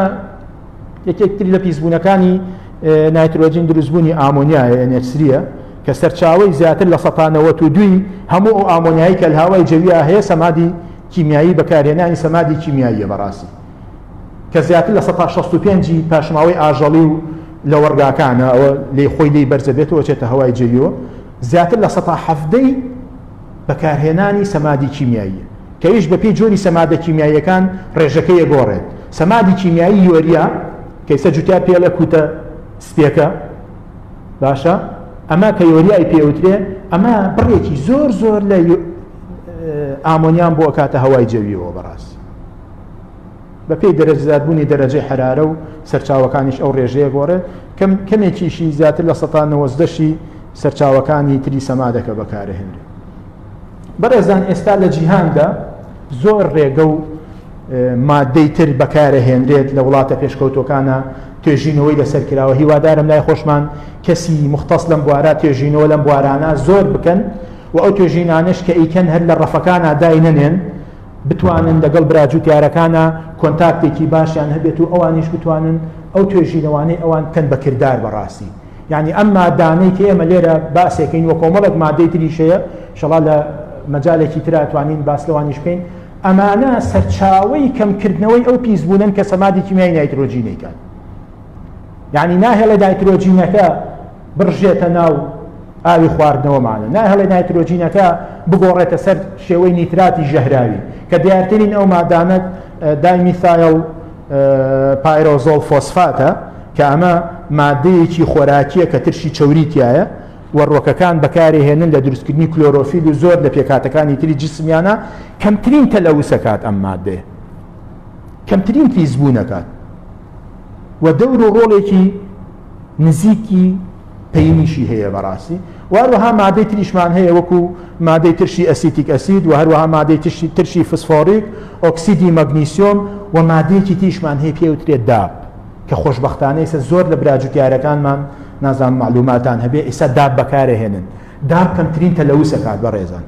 یەکێک تر لە پیسبوونەکانی نایترۆجین دروستبوونی ئامۆنیایە، ئێن ئێچ سریە، کە سەرچاوەی زیاتر لە سەتا نەوەت و دووی هەموو ئەو ئامۆنیایی کە لە هەوای جەویا هەیە سەمادی کیمیایی، بەکارهێنانی سەمادی کیمیاییە بەڕاستی، کە زیاتر لە سەتا شەست و پێنجی پاشماوەی ئاژەڵی و لەوەڕگاکانە، ئەوە لێی خۆی لێی بەرزە بێتەوە چێتە هەوای جەویەوە، زیاتر لە سەتا حەفدەی بەکارهێنانی سەمادی کیمیاییە، کە ئەویش بەپێی جۆری سەمادە کیمیاییەکان ڕێژەکەی ئەگۆڕێت. سەمادی کیمیایی یۆریا کە ئیستا جوتیار پێڵێ کوتە سپیەکە باشە ئەمە کە یۆریای پێوترێ ئەمە بڕێکی زۆر زۆر لە ئامۆنیان بۆ ئەکاتە هەوای جەویەوە بەڕاستی بەپێی دەرەجە زیادبوونی دەرەجەی حەرارە و سەرچاوەکانیش ئەو ڕێژەیە گۆڕێت کەم کەمێکیشی زیاتر لە سەتا نەوەزدەشی سەرچاوەکانی تری سەمادەکە بەکارهێنرێت. بەڕێزان ئێستا لە جیهاندا زۆر ڕێگە و مادەی تر بەکارەهێنرێت لە وڵاتە پێشکەوتوەکانە توێژینەوەی لەسەر کراوە هیوادارم لای خۆشمان کەسی مختص لەم بوارە توێژینەوە لەم بوارانە زۆر بکەن و ئەو توێژینانش کە ئیکەن هەر لە ڕەفەکانە داینەنێن بتوانن لەگەڵ برا جوتیارەکانا کۆنتاکتێکی باشیان هەبێت و ئەوانیش بتوانن ئەو توێژینەوانەی ئەوان بکەن بە کردار بەڕاستی یعنی ئەم مادانەی کە ئێمە لێرە باسێکەین و کۆمەڵێک مادەی تریش هەیە ئینشەڵا لە مەجالێکی ترا توانین باس لەوانیش بکەین ئەمانە سەرچاوەی کەمکردنەوەی ئەو پیسبوونەن کە سەمادی کیمیای نایترۆجی نەیکات یعنی ناهێڵێ نایترۆجینەکە بڕژێتە ناو ئاوی خواردنەوەمانە، ناهێڵێ نایترۆجینەکە بگۆڕێتە سەر شێوەی نیتراتی ژەهراوی، کە دیارترین ئەو مادانە دایمیثایل پایرۆزۆڵ فۆسفاتە، کە ئەمە مادەیەکی خۆراکییە کە ترشی چەوری تیایە و ڕوەکەکان بەکارێهێنن لە دروستکردنی کلۆرۆفیل و زۆر لە پێکهاتەکانی تری جسمیانە، کەمترین تەلەوس ئەکات ئەم مادەیە، کەمترین پیسبوون ئەکات و دەور و ڕۆڵێکی نزیکی پەینیشی هەیە بەڕاستی و هەروەها مادەی تریشمان هەیە وەکو مادەی ترشی ئەسیتیک ئەسید و هەروەها مادەی ترشی ترشی فسفۆریک ئۆکسیدی مەگنیسیۆم و مادەیەکی تریشمان هەیە پێوترێت داب کە خۆشبەختانە ئێستا زۆر لە برا جوتیارەکانمان نازانم معلوماتان هەبێ ئێستا داب بەکارەهێنن داب کەمترین تەلەوس ئەکات بەڕێزان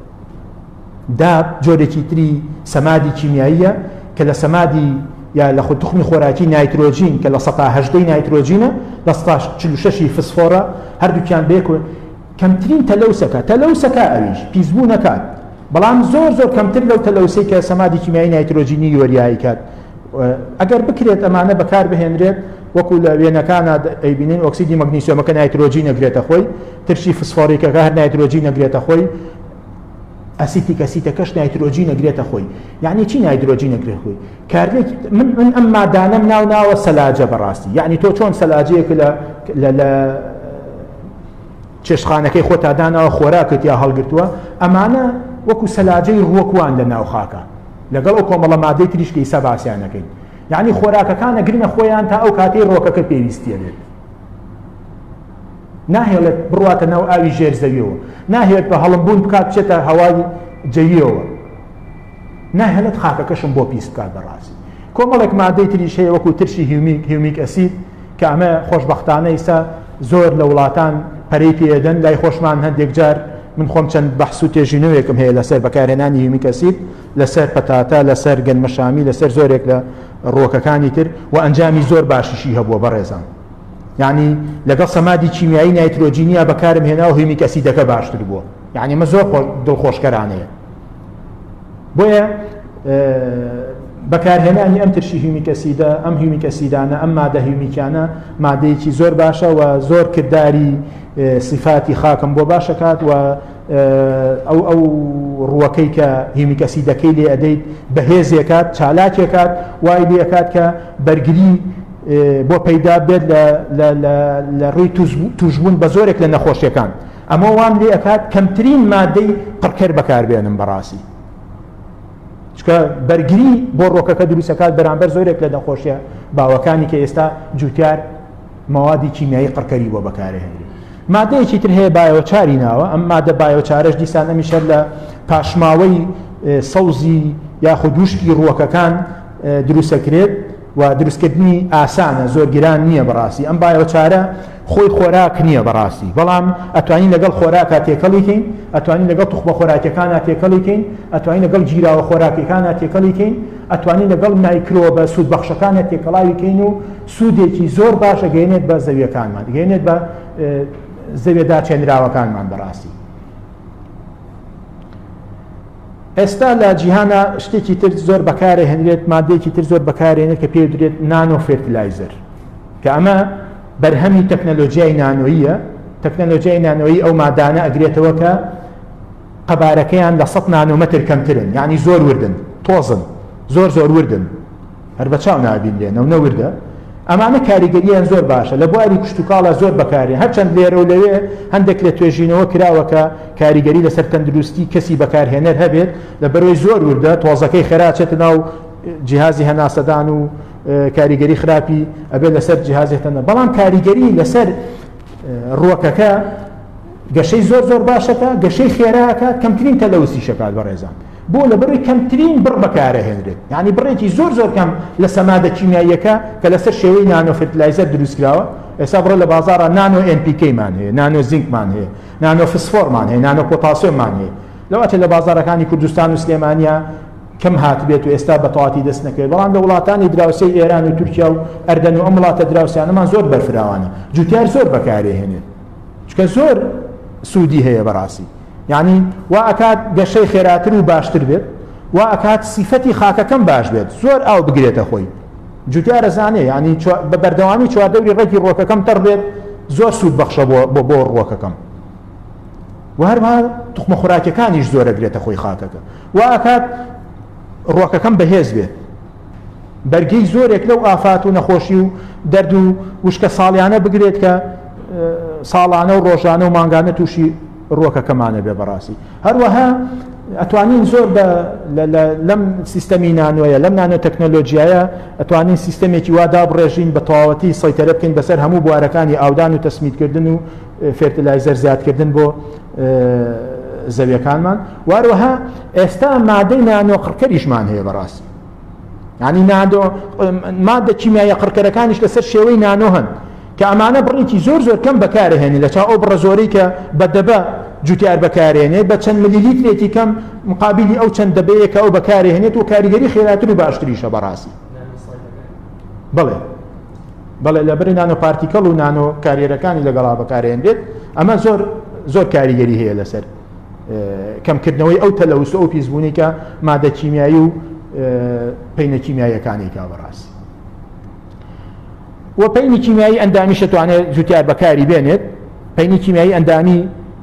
داب جۆرێکی تری سەمادی کیمیاییە کە لە سەمادی یا لە خود توخمی خۆراکی نایترۆجین کە لە سەتا هەژدەی نایترۆجینە لە سەتا 46ی فسفۆرە هەردووکیان بەیەکەوە کەمترین تەلەوسەکە تەلەوسەکە ئەویش پیسبوو نەکات بەڵام زۆر زۆر کەمتر لەو تەلەوسەی کە سەمادی کیمیایی نایترۆجینی یۆریایی کات ئەگەر بکرێت ئەمانە بەکار بهێنرێت وەکو لە وێنەکانە ئەیبینین ئۆکسیدی مەگنیسیۆمەکە نایترۆجین نەگرێتە خۆی ترشی فسفۆریکەکە هەر نایترۆجین نەگرێتە خۆی ئەسیتیک ئەسیتەکەش نایترۆجین ئەگرێتە خۆی یعنی چی نایترۆجین ئەگرێت خۆی کارلێک من من ئەم مادانەم ناو ناوە سەلاجە بەڕاستی یعنی تۆ چۆن سەلاجەیەک لە لە لە چێشتخانەکەی خۆتا داناوە خۆراکت یا هەڵگرتووە ئەمانە وەکو سەلاجەی ڕووەکوان لە ناو خاکە لەگەڵ ئەو کۆمەڵە مادەی تریش کە ئیسا باسیان نەکەین یعنی خۆراکەکان ئەگرنە خۆیان تا ئەو کاتەی ڕۆکەکە پێویستیە بێت ناهێڵێت بڕواتە ناو ئاوی ژێر زەویەوە، ناهێڵێت بە هەڵمبوون بکات بچێتە هەوای جەویەوە، ناهێڵێت خاکەکەشم بۆ پیس بکات بەڕاستی. کۆمەڵێک مادەی تریش هەیە وەکو ترشی هیومیک، Humic Acid، کە ئەمە خۆشبەختانە ئیستا زۆر لە وڵاتان پەرەی پێدەن، لای خۆشمان هەندێک جار من خۆم چەند بەحس و تێژینەوەیەکم هەیە لەسەر بەکارهێنانی humic acid لەسەر پەتاتە، لەسەر گەنمەشامی، لەسەر زۆرێک لە ڕووەکەکانی تر و ئەنجامی زۆر باشیشی هەبووە بەڕێزان. یانی لەگەڵ سەمادی کیمیایی نایترۆجینیا بەکارم هێنا و humic acid ەکە باشتر بووە یعنی ئەمە زۆر دڵخۆشکەرانەیە بۆیە بەکارهێنانی ئەم ترشی humic acid ە ئەم humic acid انە ئەم مادە هیومیکانە مادەیەکی زۆر باشە و زۆر کرداری سیفاتی خاکم بۆ باشەکات و ئەو ئەو ڕووەکەی کە humic acid ەکەی لێ ئەدەیت بەهێزێکات چالاکێکات وای لێکات کە بەرگری بۆ پەیدا بێت لە ڕووی توشبوون بە زۆرێک لە نەخۆشیەکان ئەمە وام لێ ئەکات کەمترین مادەی قڕکەر بەکاربێنم بەڕاستی چکە بەرگری بۆ ڕۆکەکە دروستەکات بەرامبەر زۆرێک لە نەخۆشیە باوەکانی کە ئێستا جوتیار مەوادی کیمیایی قڕکەری بۆ بەکارهێنری مادەیەکی تر هەیە biochar ی ناوە ئەم مادە biochar ەش دیسان ئەمیش هەر لە پاشماوەی سەوزی یاخود وشکی ڕووەکەکان دروستەکرێت و دروستکردنی ئاسانە زۆر گران نییە بەڕاستی ئەم biochar ە خۆی خۆراک نییە بەڕاستی بەڵام ئەتوانین لەگەڵ خۆراکا تێکەڵی کەین ئەتوانین لەگەڵ توخمە خۆراکیەکانا تێکەڵی کەین ئەتوانین لەگەڵ گیراوە خۆراکیەکانا تێکەڵی کەین ئەتوانین لەگەڵ مایکرۆبە سوودبەخشەکانە تێکەڵاوی کەین و سوودێکی زۆر باش ئەگەیەنێت بە زەویەکانمان گەیەنێت بە زەویە داچێنراوەکانمان بەڕاستی ئێستا لە جیهانا شتێکی تر زۆر بەکارەهێنرێت مادەیەکی تر زۆر بەکارێنێت کە پێی درێت nano fertilizer کە ئەمە بەرهەمی تەکنەلۆژیای نانۆییە تەکنەلۆژیای نانۆیی ئەو مادانە ئەگرێتەوە کە قەبارەکەیان لە 100 نانۆمەتر کەمترن یعنی زۆر وردن تۆزن زۆر زۆر وردن هەر بە چاو نابینرێنەوە نەوردە. ئەمانە کاریگەرییان زۆر باشە لە بواری کشتوکاڵا زۆر بەکارێن هەرچەند لێرە و لەوێ هەندێک لە توێژینەوە کراوە کە کاریگەری لەسەر تەندروستی کەسی بەکارهێنەر هەبێت لەبەرەوەی زۆر وردە تۆزەکەی خێرا چێتە ناو جیهازی هەناسەدان و کاریگەری خراپی ئەبێت لەسەر جیهازی تەنە بەڵام کاریگەری لەسەر ڕوەکەکە گەشەی زۆر زۆر باشەکە گەشەی خێراکە کەمترین تەلەوسیشەکات بەڕێزان بۆ لەبەرئەوەی کەمترین بڕ بەکارئەهێنرێت یانی بڕێکی زۆر زۆر کەم لە سەمادە کیمیاییەکە کە لەسەر شێوەی nano fertilizer دروستکراوە ئێستا بڕۆ لە بازاڕا nano NPK مان هەیە nano زینکمان هەیە نانۆ فسفۆرمان هەیە نانۆ پۆتاسیۆممان هەیە لەواتە لە بازاڕەکانی کوردستان و سلێمانیا کەم هاتبێت و ئێستا بە تەواتی دەست نەکەوێت بەڵام لە وڵاتانی دراوسێی ئێران و تورکیا و ئەردەن و ئەم وڵاتە دراوسیانەمان زۆر بەرفراوانە جوتیار زۆر بەکارێهێنێت چکە زۆر سوودی هەیە بەڕاستی یانی وا ئەکات گەشەی خێراتر و باشتر بێت وا ئەکات سیفەتی خاکەکەم باش بێت زۆر ئاو بگرێتە خۆی جوتیار ئەزانێ یانی بە بەردەوامی چواردەوری ڕێکی ڕۆکەکەم تەڕ بێت زۆر سوود بەخشە بۆ بۆ بۆ ڕوەکەکەم و هەروەها توخمە خۆراکیەکانیش زۆر ئەگرێتە خۆی خاکەکە وا ئەکات ڕوەکەکەم بەهێز بێت بەرگەی زۆرێک لەو ئافات و نەخۆشی و دەرد و وشکە ساڵیانە بگرێت کە ساڵانە و ڕۆژانە و مانگانە تووشی ڕوەکەکەمانە بێ بەڕاستی هەروەها ئەتوانین زۆر بە لەم سیستەمی نانۆیە لەم نانۆ تەکنەلۆجیایە ئەتوانین سیستەمێکی وا دابڕێژین بە تەواوەتی سەیتەرە بکەین بەسەر هەموو بوارەکانی ئاودان و تەسمیدکردن و fertilizer زیادکردن بۆ زەویەکانمان واروەها ئێستا مادەی نانۆ قڕکەریشمان هەیە بەڕاستی یعنی نانۆ مادە کیمیاییە قڕکەرەکانیش لەسەر شێوەی نانۆ هەن کە ئەمانە بڕێکی زۆر زۆر کەم بەکارهێنێ لە چاو ئەو بڕە زۆرەی کە بە دەبە جوتیار بەکارێنێت بە چەند ملیلیترێکی کەم مقابلی ئەو چەند دەبەیە کە ئەو بەکارهێنێت و کاریگەری خێراتر و باشتریشە بەڕاستی بەڵێ بەڵێ لە بری nano particle و nano carrier ەکانی لەگەڵا بەکارهێنرێت ئەمە زۆر زۆر کاریگەری هەیە لەسەر کەمکردنەوەی ئەو تەلەوس و ئەو پیسبوونەی کە مادە کیمیایی و پەینە کیمیاییەکانی کا بەڕاستی و پەینی کیمیایی ئەندامی شتوانێت جوتیار بەکاری بێنێت پەینی کیمیایی ئەندامی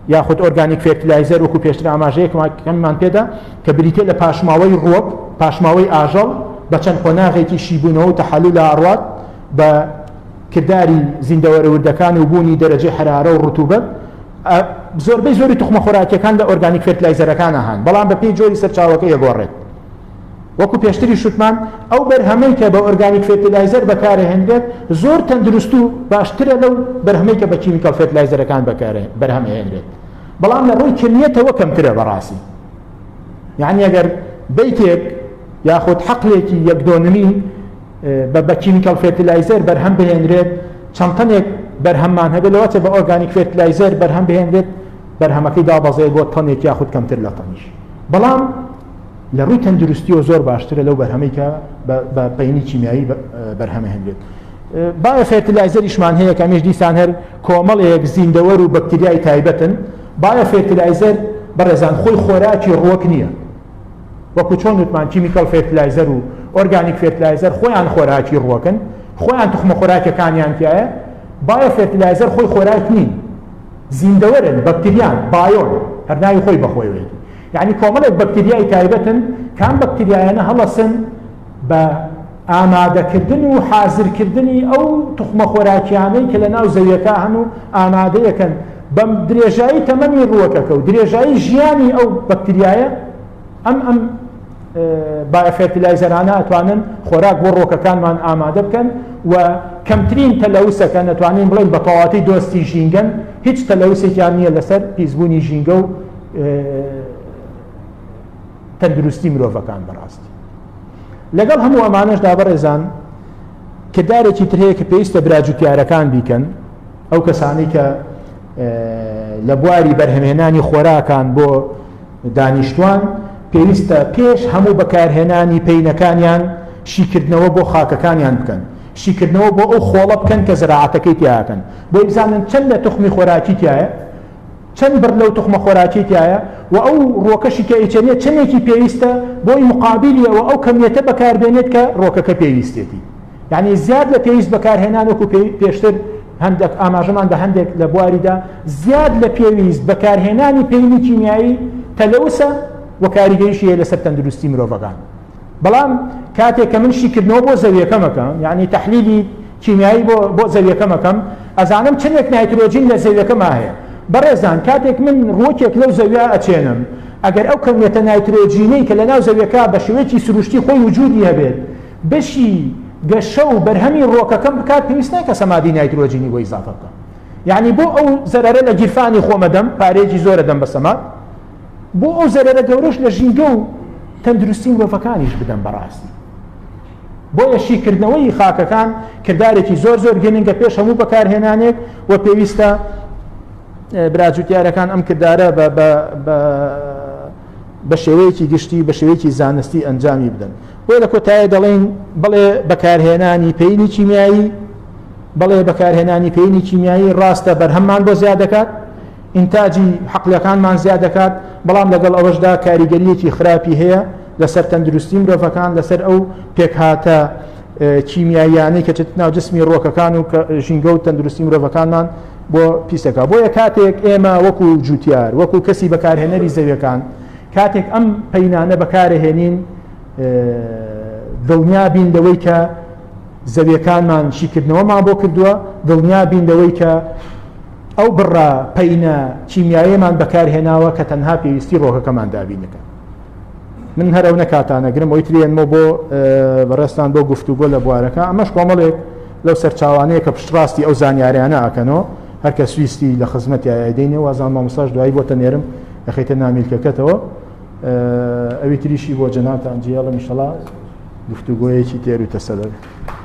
یاخود organic fertilizer وەکو پێشتر ئاماژەیەکمان پێدا کە بریتە لە پاشماوەی ڕوەک پاشماوەی ئاژەڵ بە چەند قۆناغێکی شیبوونەوە و تەحەلولا ئەڕوات بە کرداری زیندەوەرە وردەکان و بوونی دەرەجەی حرارە و ڕتوبەت زۆربەی زۆری توخمە خۆراکیەکان لە organic fertilizer ەکانە هەن بەڵام بەپێی جۆری سەرچاوەکە یەگۆڕێت وەکو پێشتری شتمان ئەو بەرهەمەی کە بە organic fertilizer بەکارهێنرێت زۆر تەندروست و باشترە لەو بەرهەمەی کە بە chemical fertilizer ەکان بەرهەمهێنرێت بەڵام لە ڕووی کەمیەتەوە کەمترە بەڕاستی یعنی ئەگەر بیتێک یاخود حەقلێکی یەک دۆنمی بە بە chemical fertilizer بەرهەم بهێنرێت چەند تەنێک بەرهەممان هەبێت لەوەچە بە organic fertilizer بەرهەم بهێنرێت بەرهەمەکەی دابەزێت بۆ تەنێک یاخود کەمتر لە تەنیش بەڵام لە ڕووی تەندروستیەوە زۆر باشترە لەو بەرهەمەی کە بە پەینی کیمیایی بەرهەمهێنرێت bio fertilizer یشمان هەیە کە ئەمیش دیسان هەر کۆمەڵێک زیندەوەر و بەکتریای تایبەتن bio fertilizer بەڕێزان خۆی خۆراکی ڕوەک نییە وەکو چۆن وتمان chemical fertilizer و organic fertilizer خۆیان خۆراکی ڕوەکن خۆیان توخمە خۆراکەکانیان تایە bio fertilizer خۆی خۆراک نین زیندەوەرن بەکتریان bio ن هەر ناوی خۆی بەخۆیەوەیەتی یعنی کۆمەڵێک بەکتریای تایبەتن کام بەکتریایانە هەڵەسن بە ئامادەکردن و حازرکردنی ئەو توخمە خۆراکیانەی کە لە ناو زەویەکە هەن و ئامادەیەکەن بەم درێژایی تەمەنی ڕووەکەکە و درێژایی ژیانی ئەو بەکتریایە ئەم ئەم biofertilizer انە ئەتوانن خۆراک بۆ ڕۆکەکانمان ئامادە بکەن و کەمترین تەلەوسەکە نەتوانین بڵێن بە تەواتی دۆستی ژینگەن هیچ تەلەوسێکیان نییە لەسەر پیسبوونی ژینگە و تەندروستی مرۆڤەکان بەڕاستی لەگەڵ هەموو ئەمانەشدا بەڕێزان کردارێکی تر هەیە کە پێویستە برا جوتیارەکان بیکەن ئەو کەسانەی کە لە بواری بەرهەمهێنانی خۆراکان بۆ دانیشتوان پێویستە پێش هەموو بەکارهێنانی پەینەکانیان شیکردنەوە بۆ خاکەکانیان بکەن شیکردنەوە بۆ ئەو خۆڵە بکەن کە زراعەتەکەی تیاکەن بۆی بزانن چەند لە توخمی خۆراکی تایە چەند بڕ لەو توخمە خۆراکی تایە و ئەو ڕۆکەشی کە ئەیچەنێت چەندێکی پێویستە بۆی مقابلی ئەوە ئەو کەمیەتە بەکاربێنێت کە ڕۆکەکە پێویستێتی یعنی زیاد لە پێویست بەکارهێنان وەکو پێشتر هەندێک ئاماژەمان بە هەندێک لە بواریدا زیاد لە پێویست بەکارهێنانی پەینی کیمیایی تەلەوسە و کاریگەریشی هەیە لەسەر تەندروستی مرۆڤەکان بەڵام کاتێک کە من شیکردنەوە بۆ زەویەکەمەکەم یعنی تەحلیلی کیمیایی بۆ بۆ زەویەکەم ئەکەم، ئەزانم چەندێک نایترۆجین لە زەویەکەما هەیە. بەڕێزان کاتێک من ڕووەکێک لەو زەویە ئەچێنم، ئەگەر ئەو کەمیەتە نایترۆجینەی کە لەناو زەویەکە بە شێوەیەکی سروشتی خۆی وجودی هەبێت بەشی گەشە و بەرهەمی ڕووەکەکەم بکات، پێویست ناکە سەمادی نایترۆجینی بۆ ئیزافە بکەم. یعنی بۆ ئەو زەرەرە لە گیرفانی خۆمەدەم، پارەیەکی زۆرە دەم بە سەماد، بۆ ئەو زەرەرە گەورەش لە ژینگە و تەندروستی مرۆڤەکانیش بدەم بەڕاستی. بۆیە شیکردنەوەی خاکەکان کردارێکی زۆر زۆر گرنگە پێش هەموو بەکارهێنانێک و پێویستە براجوتیارەکان ئەم کردارە بە شێوەیەکی گشتی بە شێوەیەکی زانستی ئەنجامی بدەن. بۆیە لە کۆتایی دەڵێین بەڵێ بەکارهێنانی پەینی کیمیایی، بەڵێ بەکارهێنانی پەینی کیمیایی ڕاستە بەرهەممان بۆ زیاد دەکات، ئینتاجی حەقلەکانمان زیاد دەکات، بەڵام لەگەڵ ئەوەشدا کاریگەریەکی خراپی هەیە لەسەر تەندروستی مرۆڤەکان، لەسەر ئەو پێکهاتە کیمیاییانەی کە چێتە ناو جسمی ڕۆکەکان و ژینگە و تەندروستی مرۆڤەکانمان بۆ پیسەکە. بۆیە کاتێک ئێمە وەکو جوتیار، وەکو کەسی بەکارهێنەری زەویەکان، کاتێک ئەم پەینانە بەکارهێنین، دڵنیا بین لەوەی کە زەویەکانمان شیکردنەوەمان بۆ کردووە، دڵنیا بین لەوەی کە ئەو بڕە پەینە کیمیاییەمان بەکارهێناوە کە تەنها پێویستی ڕۆکەکەمان دابین دەکات. من هەر ئەو نەکاتانەگرم ئەوی ترێنمەوە بۆ بەڕێزتان بۆ گفتوگۆ لە بوارەکە. ئەمەش کۆمەڵێک لەو سەرچاوانەیە کە پشتڕاستی ئەو زانیاریانە ئەکەنەوە، هەر کەس ویستی لە خزمەتی ئایدەینێ، وازان مامۆستاش دوایی بۆتە نێرم ئەخەیتە نامیلکەکەتەوە، ئەوی تریشی بۆ جەنابتان جێڵم ئینشەڵا گفتوگۆیەکی تێر و تەسەل دەبێت.